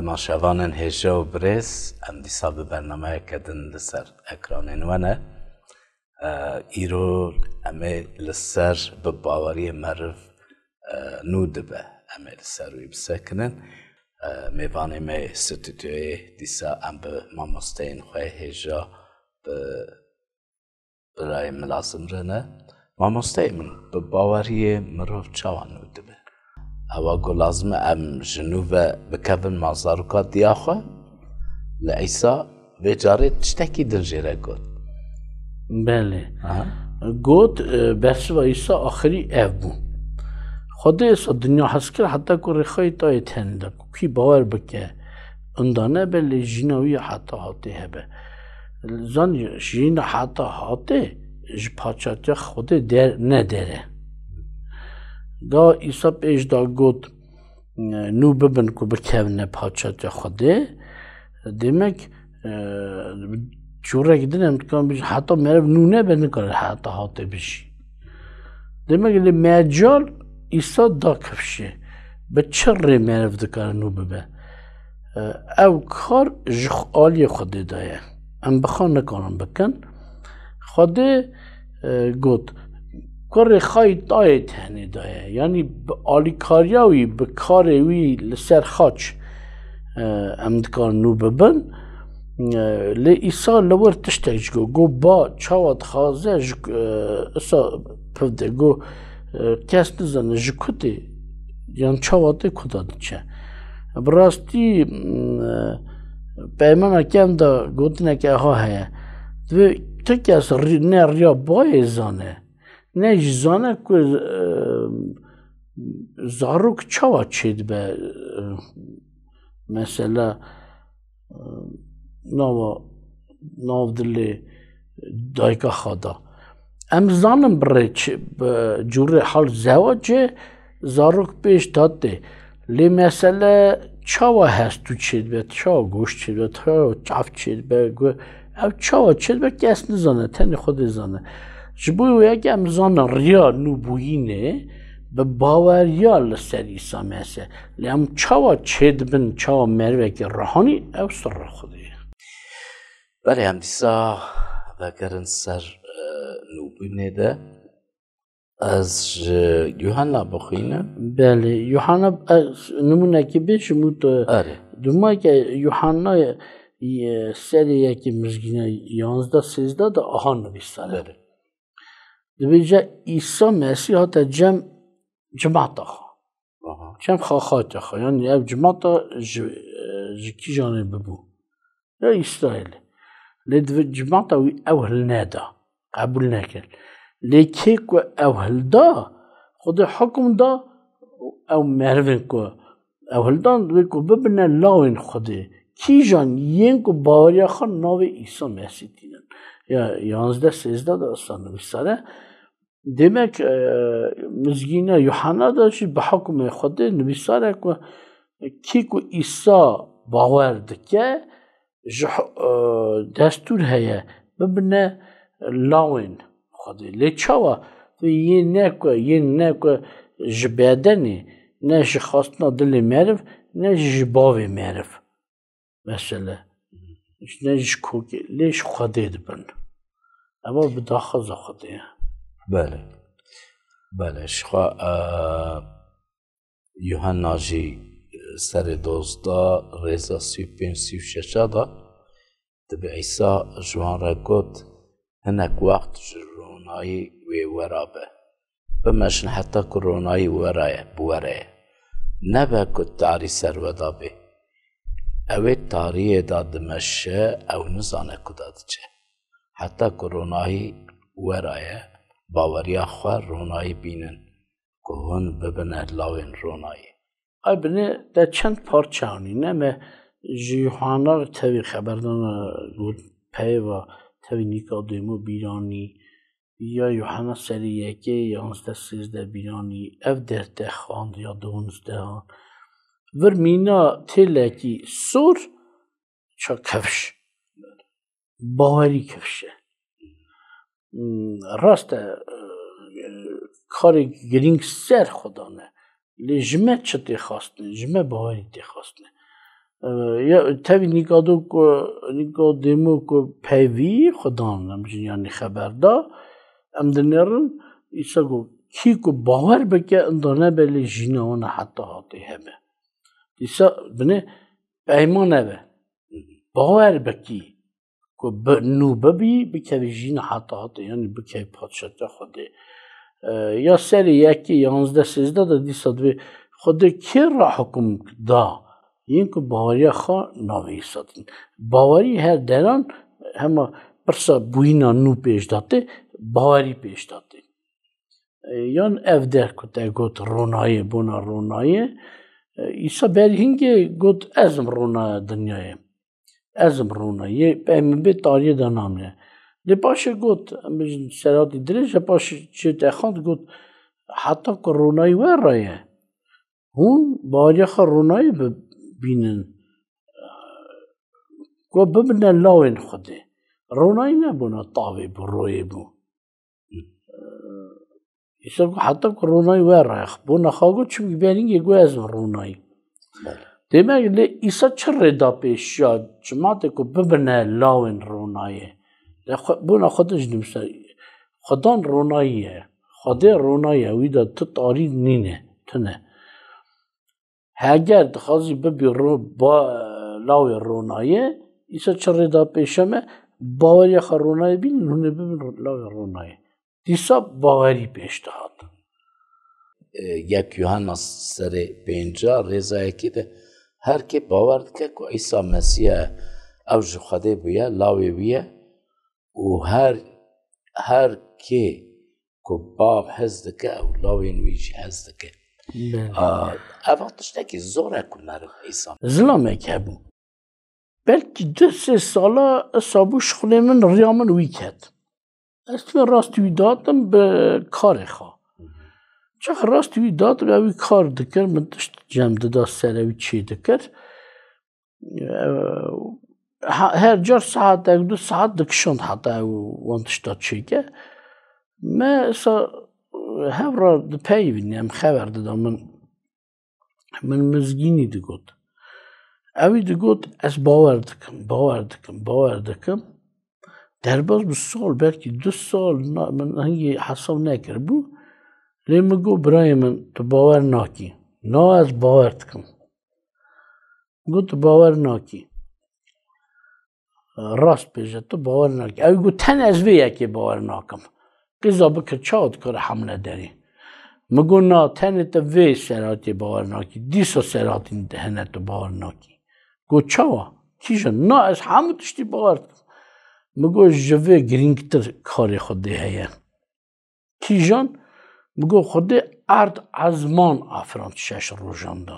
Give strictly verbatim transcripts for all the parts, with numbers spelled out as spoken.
Naşevanên hêja û birêz, em dîsa bi bernameyeke din li ser ekranên we ne. E, îro em ê li ser bi baweriyê meriv, e, nû dibe. Em ê li ser wî bisekinin. E, mêvanê me yê stûdyoyê dîsa em bi mamosteyên xwe hêja bi birayê Mila Zimrî ne. Mamosteyê min, bi baweriyê mirov çawa nû dibe? Ewa ku lazim e em ji nû ve bikevin ma zaroka diya xwe? Li Îsa vê carê tiştekî din jê re got. Belê. Aha. Got, e, bersiva Îsa axirî ev bû. Xwedê sa dinya hez kir heta ku rêxayê tayê tenê de, ku kî bawer bike, inda nebe, lê jîna wî heta hatê hebe. Zanî, jîna heta hatê ji paçatiya Xwedê der, ne der e. Ga Îsa pêş da got, nû bibin ku bikevine paçatiya Xwedê. Demek, e, cûrek din em dikan bijî, heta meriv nû nebe, nikare heta hatê bijî. Demek lê mecal Îsa da kifşê. Bi çi rê meriv dikare nû bibe? E, ew kar ji xwe, aliyê Xwedê de ye. Em bi xwe nikarin bikin. Xwedê, e, got, kurê xayî tayê tenê daye. Yanî bi alîkariya wî, bi karê wî li ser xaç, e, em dikarin nû bibin. E, lê Îsa li wir tiştek jî got. Got, ba çawa dixwaze ji, e, Îsa pivde. Got, e, kes nizane ji ku tê, yan çawa tê ku da diçe. Bi rastî, m, e, peymana kem de gotineke aha heye. Divê ti kes rî-, ne riya bayê zane, ne jî zane ku, e, zarok çawa çêdibe, e, mesela, e, nava, nav dilê dayika xwe da. Em zanin bi rê çi, bi cûrê hal zewacê zarok pêş da tê. Lê mesele çawa hestû çêdibe, çawa goşt çêdibe, çawa çav çêdibe, gu-, ev çawa çêdibe kes nizane, tenê Xwedê zane. Ji bo wê yekê em zanin riya nûbûyînê bi baweriya li ser Îsa Mesîh. Lê em çawa çêdibin, çawa merivekî ruhanî, ew sirra Xwedê ye. Belê, em dîsa vegerin ser, e, nûbûnê de. Ez ji Yuhanna bixwînim. Belê, Yuhanna, ez nimûnekî bêjim û tu Erê. Dûmake Yuhanna, e, serê yekê Mizgîna yanzdeh sêzdeh de aha nivîsare. Belê. Dibêje, Îsa Mesîh hate cem cimata xwe. Aha. Cem xaxatiya xwe. Yanî ev cimata ji, e, ji kîjanê bibû? Ya Îsraîlê. Lê divê cimata wî ew hilneda. Qebûl nekir. Lê kê ku ew hilda, Xwedê hukum da, ew merivên ku ew hildan divê ku bibine lawên Xwedê. Kîjan yên ku baweriya xwe navê Îsa Mesîh tînin. Ya yanzdeh sêzdeh de wisa nivîsare. Demek, e, Mizgîna Yuhanna de jî bi hukumê Xwedê nivîsare ku kî ku Îsa bawer dike, ji hu-, e, destûr heye, bibine lawên Xwedê. Lê çawa? Yên ne ku, yên ne ku ji bedenê, ne ji xwestina dilê meriv, ne jî ji bavê meriv. Mesele. Ne ji kokê, lê ji Xwedê dibin. Eva bi daxwaza Xwedê ye. Belê. Belê. Ji xwe, e, Yuhanna jî serê dozda, rêza sî û pênc, sî û şeş de, dibe Îsa ji wan re got, hinek wext ji ronayî wê wera be. Bimeşin heta ku ronayî wera ye, bi we re ye. Nebe ku tarî ser we de bê. Ew ê tariyê de dimeşe, ew nizane ku de diçe. Heta ku ronayî wera ye, baweriya xwe ronayî bînin, ku hûn bibine lawên ronayî. Ay binê te çend parça anîne me ji Yuhanna tevî xeberdana got peyva tevî Nîkodêmo bîranî, ya Yuhanna serî yekê yanzdeh sêzdeh bîranî, ev derte xwend ya duwanzdehan. Vir mîna têlekî sor, ça kevş. Bawerî kevş e. Hmm, rast e, e, karê girîng ser Xudan e. Lê ji me çi tê xwestin? Ji me bawerî tê xwestin. E, ya, tevî Nîkado ku, Nîkodêmo ku peyvî Xudan, em jî yanî xeber da, em dinêrin, Îsa got, kî ku bawer bike, inda nebe lê jîna wana heta hatê hebe. Îsa binê peyman nebe. Bawer bikî. Ku bi nû bibî, bikevî jîna heta hatê, yanî bikevî padşatiya Xwedê. E, ya serê yekê, yanzdeh, sêzdeh de dîsa divê Xwedê kê re hukum da? Yên ku baweriya xwe navê Îsa din. Bawerî her deran hema pirsa bûyîna nû pêş datê, bawerî pêş datê. E, yan ev der ku te got ronayê, bona ronayê, e, Îsa berî hingê got, ez im ronaya dinyayê. Ez im ronayê, pey min bê tariyê de namîne. Lê paşê got, em bêjin serhatî dirêj e, paşê çê te xand got, heta ku ronayî we re ye. Hûn baweriya xwe ronayê bibînin. Ku bibine lawên Xwedê. Ronayî nebûna tavê bû, royê bû. Îsa ku heta ku ronayî we re, bona xwe got, çimkî berîngê got, ez im ronayî. Belê. Demek lê Îsa çi rê da pêş ya cimatê ku bibine lawên ronayê? De xwe, bona xwe de jî nivîse, Xudan ronayî ye. Xwedê ronayî ye. Wî de tu tarî nîne, tune. Heger dixwazî bibî ro-, ba-, lawê ronayê, Îsa çi rê da pêşe me? Baweriya xwe ronayê bînin, hûn ê bibin ro-, lawê ronayê. Dîsa bawerî pêş dihat. E, yek Yuhanna serê pênca rêza yekê de, her kê bawer dike ku Îsa Mesîh e, ew ji Xwedê bûye, lawê wî ye û her, her kê ku bav hez dike, ew lawên wî jî hez dike. Belê. A, eva tiştekî zor e ku meriv Îsa. Zilamek hebû. Belkî du sê sala esa bû şixulê min, riya min wî ket. Ez tî rastî wî datim bi karê xwe. Çax rastî wî datim, ew wî kar dikir, min tişt cem dida ser, ew wî çê dikir. Ew, ha-, her car saetek, du saet dikişand heta ew wan tişta çêke. Me esa hev re dipeyivîne, em xeber dida min. Min mizgînî digot. Ewî digot, ez bawer dikim, bawer dikim, bawer dikim. Derbas bi sal, belkî du sal, na-, min hingî hesab nekiribû. Lê min got, birayê min, tu bawer nakî. Na, ez bawer dikim. Got, tu bawer nakî. Rast bêje, tu bawer nakî. Ew got, tenê ez vê yekê bawer nakim. Qîza bikir, çawa dikare hemle derê? Min got, na, tenê te vê serhatiyê bawer nakî. Dîsa serhatî hene tu bawer nakî. Got, çawa? Kîjan? Na, ez hemû tiştî bawer dikim. Min got, ji vê girîngtir karê Xwedê heye. Kîjan? Min got, Xwedê erd ezman afirand şeş rojan de.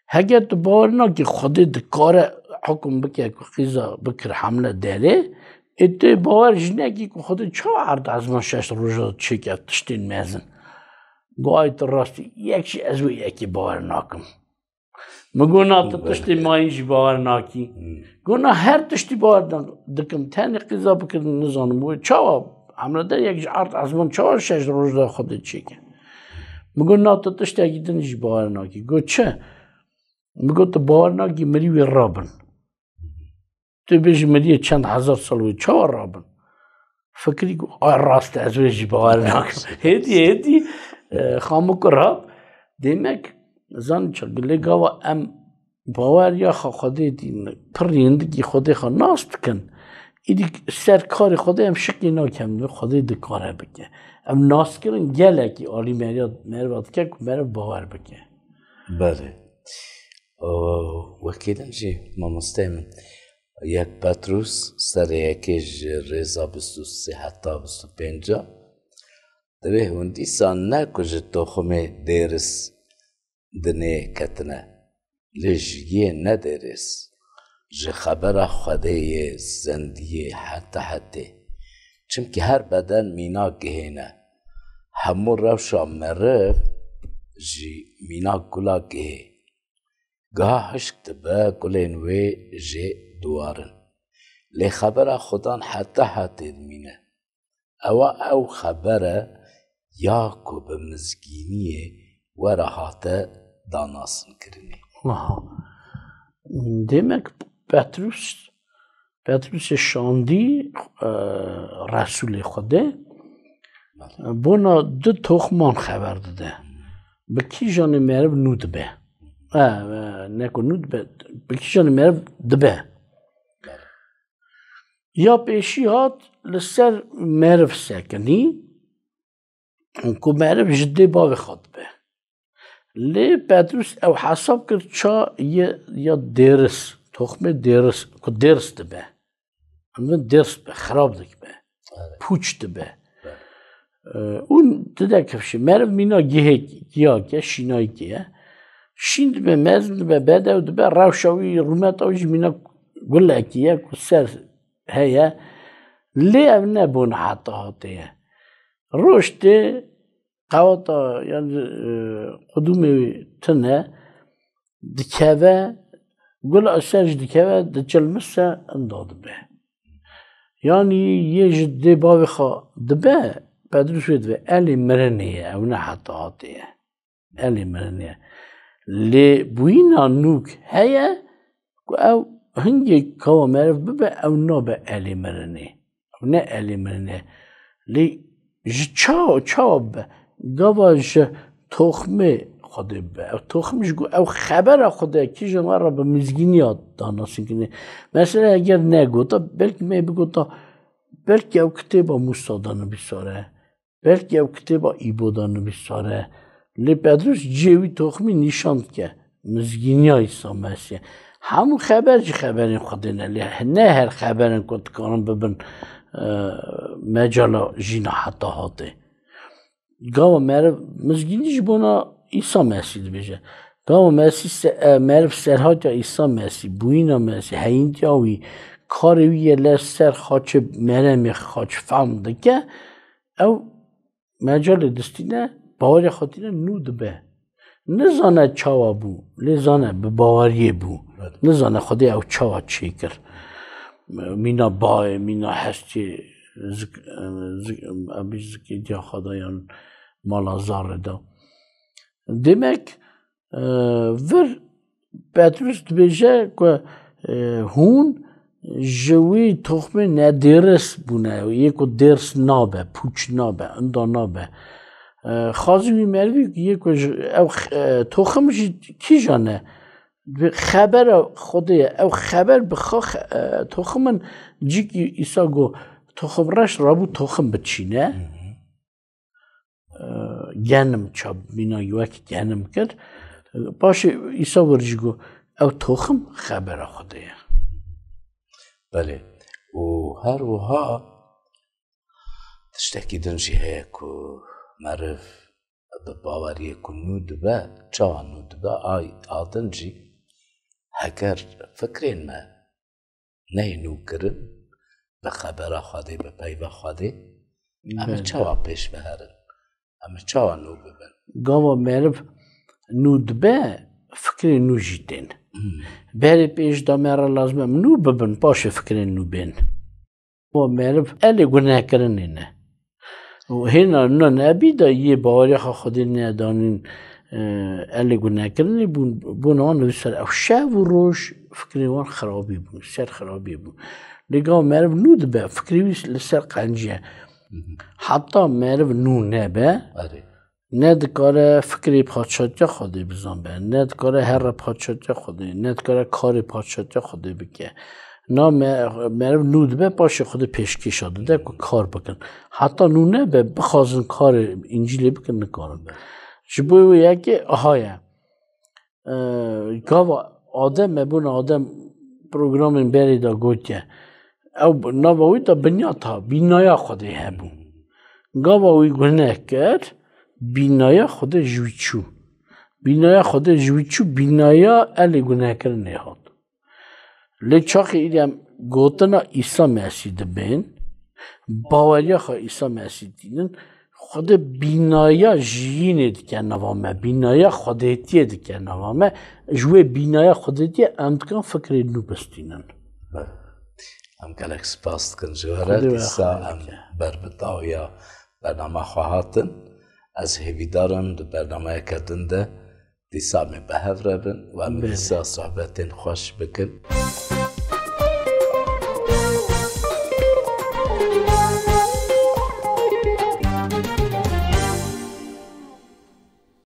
Heger tu bawer nakî Xwedê dikare hukum bike ku qîza bikir hemle derê, ê tu bawer jî nekî ku Xwedê çawa erd ezman şeş roja çêke tiştên mezin. Got, ay tu rastî, yek jî ez wê yekê bawer nakim. Min got, na, tu tiştê mayîn jî bawer nakî. Hmm. Got, na, her tiştî bawer na-, dikim. Tenê qîza bikirin, nizanim wê çawa. Hemle der yek ji erd ezman çawa şeş roj de Xwedê çêke. Min got, na, tu tiştekî din jî bawer nakî. Got, çi? Min got, tu bawer nakî, mirî wê rabin. Tu bêjî miriyê çend hezar sal wê çawa rabin? Fikirî ku, ay rast e, ez wê jî bawer nakim. Hêdî, hêdî, e, xamik û rab. Demek, zanî çi, lê gava em baweriya xwe Xwedê dîn, pir rindikî Xwedê xwe nas dikin. Îdî ser karê Xwedê em şikî nakin, Xwedê dikare bike. Em naskirin gelekî alî meriya, meriva dike ku meriv bawer bike. Belê. O, wekî din jî mamosteyê min. Yek Petrûs serê yekê ji rêza bîst û sê heta bîst û pênc a, divê hûn dîsa ne ku ji toxumê dêris dinê ketine, lê ji yê nedêrês, ji xebera Xwedê yê zendiyê heta hetê. Çimkî her beden mînak gihê ne. Hemû rewşa meriv jî mînak gula gihê. Giha hişk dibe, gulên wê jê diwar in. Lê xebera Xudan heta hetê dimîne. Ewa ew xeber e ya ku bi mizgîniyê we re hate danasînkirinê. Aha. Demek Petrus, Petrusê şandî e, Resûlê Xwedê bona du toxman xeber dide. Bi kîjanê meriv nû dibe. E, e, ne ku nû dibe, bi kîjanê meriv dibe. Ya pêşî hat li ser meriv sekinî ku meriv ji dê bavê xwe dibe. Lê Petrus ew hesab kir ça ye ya dêris, toxmê dêris, ku dêrs dibe. Em dibin dêrs dibe, xirab dikibe, pûç dibe. Ee, û dide kifşê. Meriv mîna gihêk, giyakê, şînayikê ye. Şîn dibe, mezin dibe, bedew dibe, rewşa wî, rûmeta wî jî mîna gulekî ye ku ser heye. Lê ev ne bona heta hatê ye. Roj tê, qewata, yani, e, qudûmê wî tune, dikeve, gula ser jî dikeve, diçilmise, inda dibe. Yani yê ji dê bavê xwe dibe, Pedrus wê dibe, elê mirinê ye, ew ne heta hatê ye. Elê mirinê ye. Lê bûyîna nûk heye ku ew hingê kawa meriv bibe, ew nabe elê mirinê. Ew ne elê mirinê. Lê ji çawa, çawa bibe? Gava ji toxmê Xwedê bibe. Ew toxim ji ku ew xebera Xwedê kîjan we re bi mizgîniya da nasîn kirinê. Mesela eger negota, belkî me bigota, belkî ew kitêba Mûsa da nivîsare. Belkî ew kitêba Îbo da nivîsare. Lê Pedrus cihê wî toxmî nîşan dike. Mizgîniya Îsa Mesîh. Hemû xeber jî xeberên Xwedê ne. Lê ne her xeberên ku dikarin bibin, e, mecala jîna heta hatê. Gava meriv mizgînî ji bona Îsa Mesîh dibêje. Gava Mesîh se-, e, meriv serhatiya Îsa Mesîh, bûyîna Mesîh, heyîntiya wî, karê wî yê li ser xaçê meremê xaç fehm dike, ew mecalê distîne, baweriya xwe tîne nû dibe. Nizane çawa bû, lê zane bi baweriyê bû. Evet. Nizane Xwedê ew çawa çêkir. Mîna bayê, mîna hestê, zik-, zik-, em bî zikê diya xwe de yan mala zarê de. Demek, e, vir Petrus dibêje ku, e, hûn ji wî toxmê nedêris bûne, yê ku dêrs nabe, pûç nabe, inda nabe. E, xazî wî merivî yê ku ji, ew, e, toxim jî kîjan e? Bi xebera Xwedê ye. Ew xeber bi xwe xe-, e, toximin cîkî Îsa got, toxim reş rabû toxim biçîne. Hı hı. E, genim çap, mîna wek genim kir. Paşê Îsa wir jî got, ew toxim xebera Xwedê ye. Belê. Û her wiha tiştekî din jî heye ku meriv bi baweriyê ku nû dibe, çawa nû dibe, ay a din jî heger fikrên me neyê nû kirin, bi xebera Xwedê, bi peyva Xwedê, em ê Belê. çawa pêş biherin? Em ê çawa nû bibin? Gava meriv nû dibe, fikrên nû jî tên. Hmm. Berê pêş de me re lazim e em nû bibin, paşê fikrên nû bên. Gava meriv elê gunekirinê ne. Û hêna na nebî de yê baweriya xwe Xwedê nedanîn, e, elê gunekirinê bûn, bona wan li ser ew şev û roj fikrên wan xirabî bûn, ser xirabî bûn. Lê gava meriv nû dibe, fikrê wî li ser qenciye. Hı hı. Heta meriv nû nebe, Erê. ne dikare fikrê padşatiya Xwedê bizanbe, ne dikare here padşatiya Xwedê, ne dikare karê padşatiya Xwedê bike. Na me-, meriv nû dibe, paşê Xwedê pêşkêşa dide ku kar bikin. Heta nû nebe, bixwazin karê Încîlê bikin, nikarin. Ji bo wê yekê aha ye. E, gava Adem, me bona Adem programên berê de gotiye. Ew nava wî de binyat ha, bînaya Xwedê hebû. Gava wî guneh kir, bînaya Xwedê ji wî çû. Bînaya Xwedê ji wî çû, bînaya elê gunekirinê hat. Lê çaxê îdî em gotina Îsa Mesîh dibên, baweriya xwe Îsa Mesîh dînin, Xwedê bînaya jiyînê dike nava me, bînaya Xwedêtiyê dike nava me. Ji wê bînaya Xwedêtiyê em dikin fikrê nû bistînin. Em gelek spas dikin ji we re. Xwedê we Dîsa em xeyr bike. Ber bi dawiya bernama xwe hatin. Ez hêvîdar im di bernameyeke din de Dîsa em ê bi hev re bin û em ê Belê. dîsa sohbetên xweş bikin.